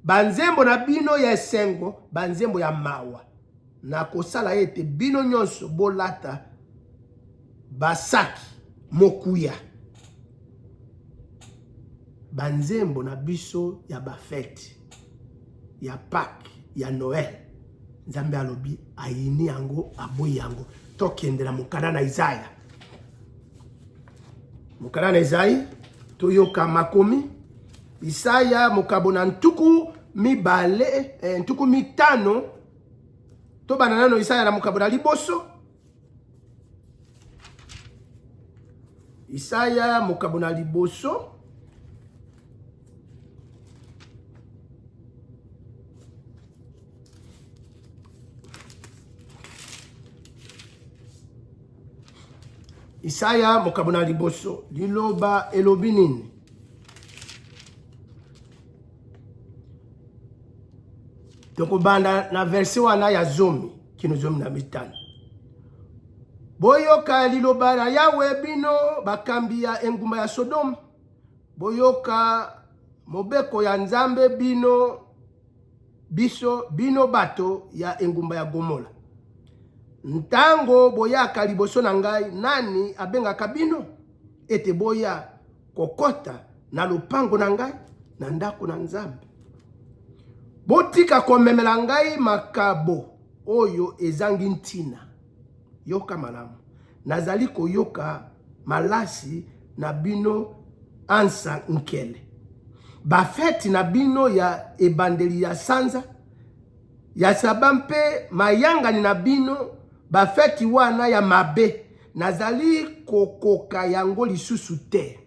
banzembo na bino ya esengo banzembo ya mawa. Nakosala ete bino nyonso bolata basaki mokuya. Banzembo na biso ya bafeti ya Pâques, ya Noël, Nzambe alobi ayini yango, aboyi yango. Tokende na mokanda na Isaya, mokanda na Isaïe, toyoka makomi. Isaya mokabo na 20, 50. Tobanda nano Isaya na mokabo na liboso. Isaya mokabo na liboso, Isaya mokabo na liboso, liloba elobi nini? Tokobanda na verse wana ya 10 kino 15. Boyoka liloba na Yawe, bino bakambi ya engumba ya Sodome. Boyoka mobeko ya Nzambe, bino biso bino bato ya engumba ya Gomola. Ntango boyaka liboso na ngai, nani abengaka bino ete boya kokota na lopango na ngai, na ndako na Nzambe? Botika komemela ngai makabo oyo ezangi ntina. Yoka malamu, nazali koyoka malasi na bino ansa nkele, bafeti na bino ya ebandeli ya sanza ya saba mpe mayangani na bino, bafeti wana ya mabe, nazali kokoka yango lisusu te.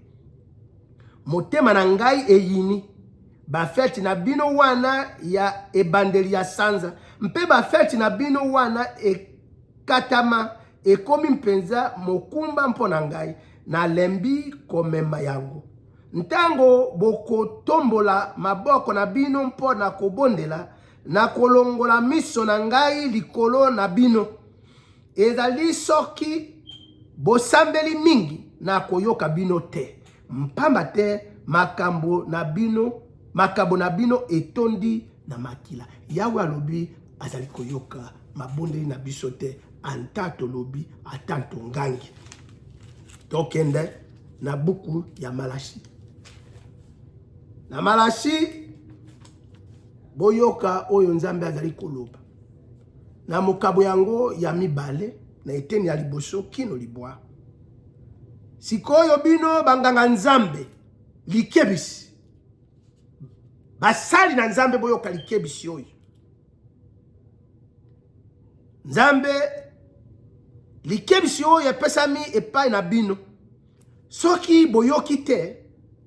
Motema na ngai eyini bafeti na bino wana ya ebandeli ya sanza mpe bafeti na bino wana ekatama ekomi mpenza mokumba mpo na ngai, nalembi komema yango. Ntango bokotombola maboko na bino mpo na kobondela, nakolongola miso na ngai likolo na bino. Ezali soki bosambeli mingi, nakoyoka bino te, mpamba te makambo na bino, makabo na bino etondi na makila. Yawe alobi azali koyoka mabondeli na biso te, ata tolobi ata tongangi. Tokende na buku ya Malachi. Na Malachi, boyoka oyo Nzambe azali koloba na mokabo yango ya mibale na eteni ya liboso kino libwa. Sikoyo bino banganga Nzambe, likebisi basali na Nzambe, boyoka likebisi oyo Nzambe, likebisi oyo epesami epai na bino. Soki boyoki te,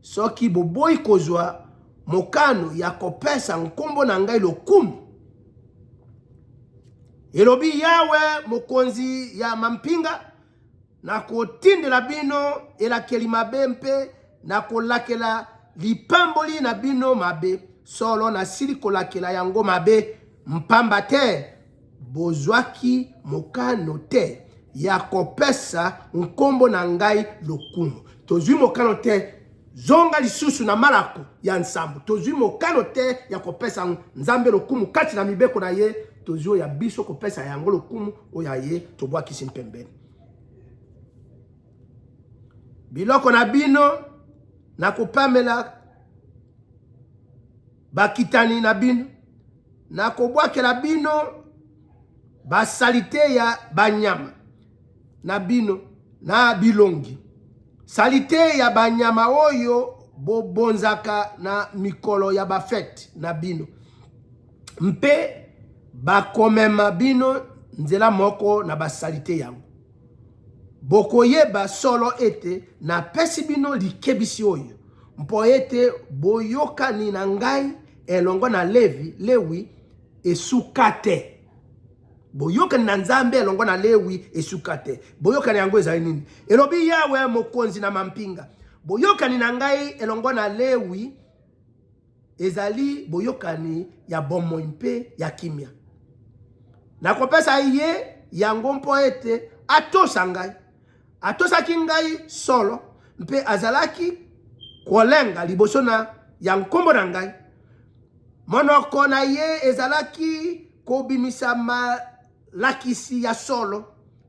soki boboyi kozwa mokano ya kopesa nkombo na ngai lokumu, elobi Yawe mokonzi ya mampinga, nakotindela bino elakeli mabe mpe nakolakela lipamboli na bino mabe. Solo nasili kolakela yango mabe, mpamba te bozwaki mokano te ya kopesa nkombo na ngai lokumu. Tozwi mokano te. Zonga lisusu na Malako ya nsambo. Tozwi mokano te ya kopesa Nzambe lokumu kati na mibeko na ye. Tozwi oyo ya biso kopesa yango lokumu, oyo ya ye tobwakisi mpembeni. Biloko na bino nakopamela bakitani na bino, nakobwakela bino basalite ya banyama na bino na bilongi, salite ya banyama oyo bobonzaka na mikolo ya bafete na bino, mpe bakomema bino nzela moko na basalite yango. Bokoyeba solo ete napesi bino likebisi oyo, mpo ete boyokani na ngai elongo na Levi, Lewi esuka te. Boyokani na Nzambe elongo na Lewi esuka te. Boyokani yango ezali nini? Elobi Yawe mokonzi na mampinga. Boyokani na ngai elongo na Lewi ezali boyokani ya bomoi mpe ya kimia. Nakopesa ye yango mpo ete atosa ngai. Atosaki ngai solo mpe azalaki kolenga liboso na ya nkombo na ngai. Monoko na ye ezalaki kobimisa malakisi ya solo,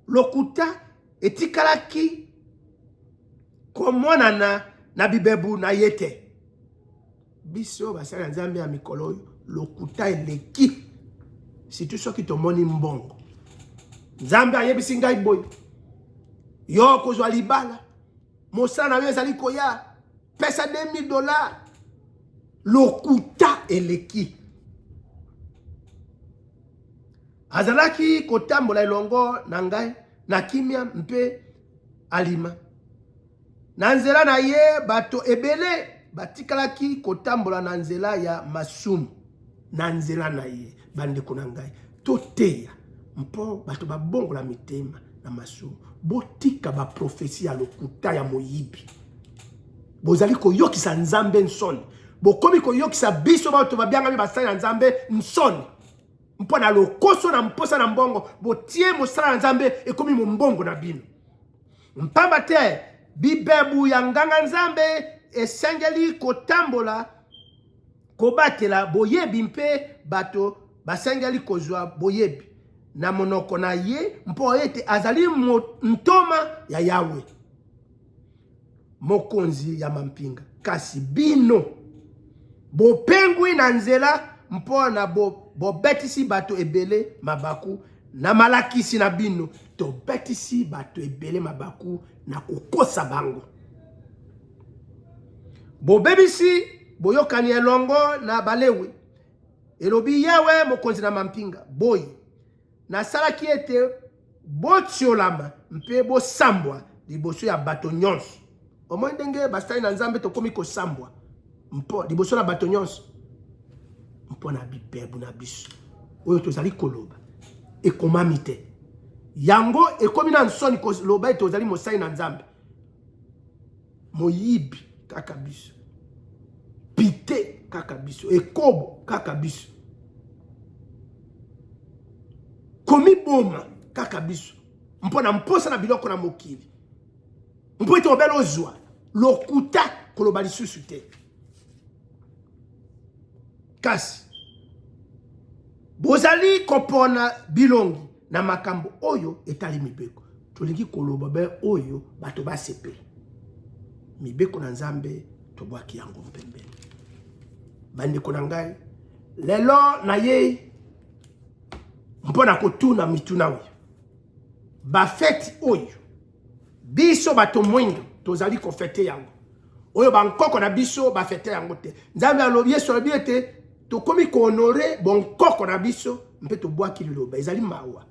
lokuta etikalaki komonana na bibebu na ye te. Biso basali ya Nzambe ya mikolo oyo, lokuta eleki, surtout soki tomoni mbongo. Nzambe ayebisi ngai boye, yo okozwa libala, mosala na yo ezali koya, pesa 2000 dollars. Lokuta eleki. Azalaki kotambola elongo na ngai na kimia mpe alima. Na nzela na ye bato ebele batikalaki kotambola na nzela ya masumu. Na nzela na ye, bandeko na ngai, toteya mpo bato babongola mitema na masumu. Botika baprofesi ya lokuta ya moyibi. Bozali koyokisa Nzambe nsoni. Bokomi koyokisa biso bato babyangami basali ya Nzambe nsoni. Mpo na lokoso na mposa na mbongo, botie mosala na Nzambe ekomi mombongo na bino. Mpamba te bibebu ya nganga Nzambe esengeli kotambola kobatela boyebi mpe bato basengeli kozwa boyebi na monoko na ye mpo ete azali ntoma ya Yawe, mokonzi ya mampinga. Kasi bino bopengwi na nzela mpo na bobetisi bato ebele mabaku na malakisi na bino. Tobetisi bato ebele mabaku na kokosa bango. Bobebisi boyokani elongo na Balewi, elobi Yawe mokonzi na mampinga. Boye nasalaki ete botiolama mpe bosambwa liboso ya bato nyonso. Omoni ndenge basali na Nzambe tokomi kosambwa mpo liboso na bato nyonso mpo na bibebu na biso oyo tozali koloba ekomami te. Yango ekomi na nsoni koloba ete ozali mosali na Nzambe. Moyibi kaka biso, pite kaka biso, ekobo kaka biso, komiboma kaka biso mpo na mposa na biloko na mokili, mpo ete obele ozwa lokuta koloba lisusu te. Kasi bozali kopona bilongi na makambo oyo etali mibeko. Tolingi koloba be oyo bato basepela. Mibeko na Nzambe tobwaki yango pembeni. Bandeko na ngai, lelo nayei mpo na kotuna mituna oyo. Bafeti oyo biso bato mwindo tozali kofete yango, oyo bankoko na biso bafete yango te. Nzambe alobi, Yesu alobi ete tokomi kohonore bonkoko na biso mpe tobwaki liloba. Ezali mawa.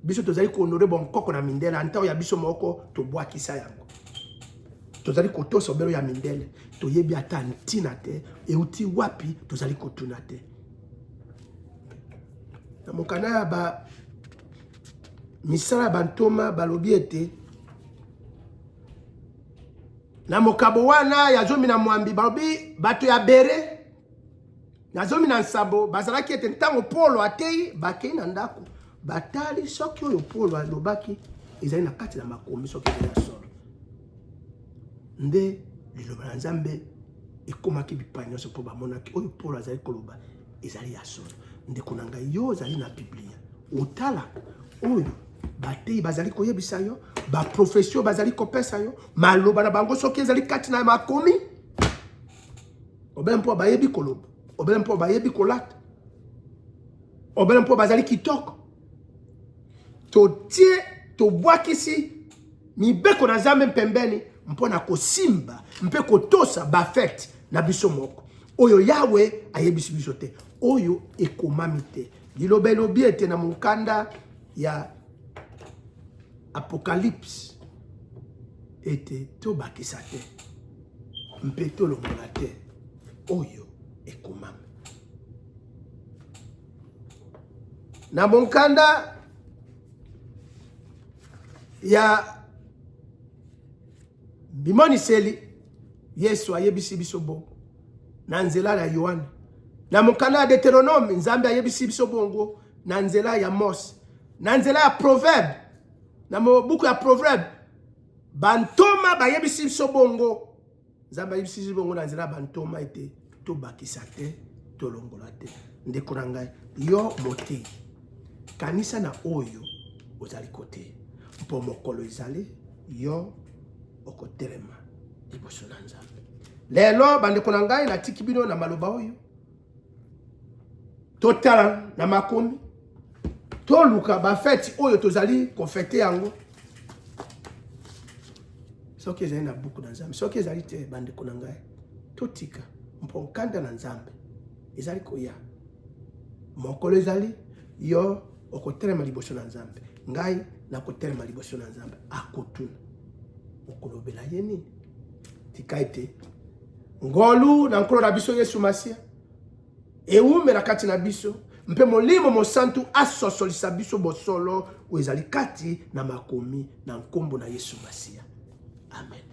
Biso tozali kohonore bonkoko na mindele, anta ya biso moko tobwakisa yango. Tozali kotosa obelo ya mindele, toyebi ata ntina te euti wapi, tozali kotuna te. Na mokanda ya ba misala ya bantoma balobi ete na mokabo wana ya 18 balobi bato ya Bere na 17 bazalaki ete ntango Polo atei, bakei na ndako batali soki oyo Polo alobaki ezali na kati na makomi, soki ezali ya solo. Nde liloba na Nzambe ekomaki bipai nyonso mpo bamonaki oyo Polo azali koloba ezali ya solo. Ndeko na ngai, yo ozali na Biblia, otalaka oyo bateyi bazali koyebisa yo, baprofesi oyo bazali kopesa yo, maloba na bango soki ezali kati na makomi, obele mpo bayebi koloba, obele mpo bayebi kolata, obele mpo bazali kitoko. Totie, tobwakisi mibeko na Nzambe mpembeni mpo na kosimba mpe kotosa bafete na biso moko oyo Yawe ayebisi biso te, oyo ekomami te. Liloba elobi ete na mokanda ya Apocalypse ete tobakisa te mpe tolongola te oyo ekomami. Na mokanda ya Bimoniseli, Yesu ayebisi biso bongo na nzela ya Yoane. Na mokanda ya Deuteronome, Nzambe ayebisi biso bongo na nzela ya Mose. Na nzela ya Proverbe, na buku ya Proverbe, bantoma bayebisi biso bongo. Nzambe ayebisi biso bongo na nzela ya bantoma ete tobakisa te, tolongola te. Ndeko na ngai, yo moteyi, kanisa na oyo ozali koteya, mpo mokolo ezali yo okotelema liboso na Nzambe. Lelo bandeko na ngai, natiki bino na maloba oyo. Totala na makomi, toluka bafeti oyo tozali kofete yango, soki ezali na buku na Nzambe. Soki ezali te, bandeko na ngai, totika, mpo nkanda na Nzambe ezali koya. Mokolo ezali yo okotelema liboso na Nzambe, ngai nakotelema liboso na Nzambe, akotuna okolobela ye nini? Tika ete ngolu na Nkolo na biso Yesu Masiya ewumela kati na biso, mpe Molimo Mosantu asosolisa biso bosolo oyo ezali kati na makomi, na nkombo na Yesu Masiya. Amen.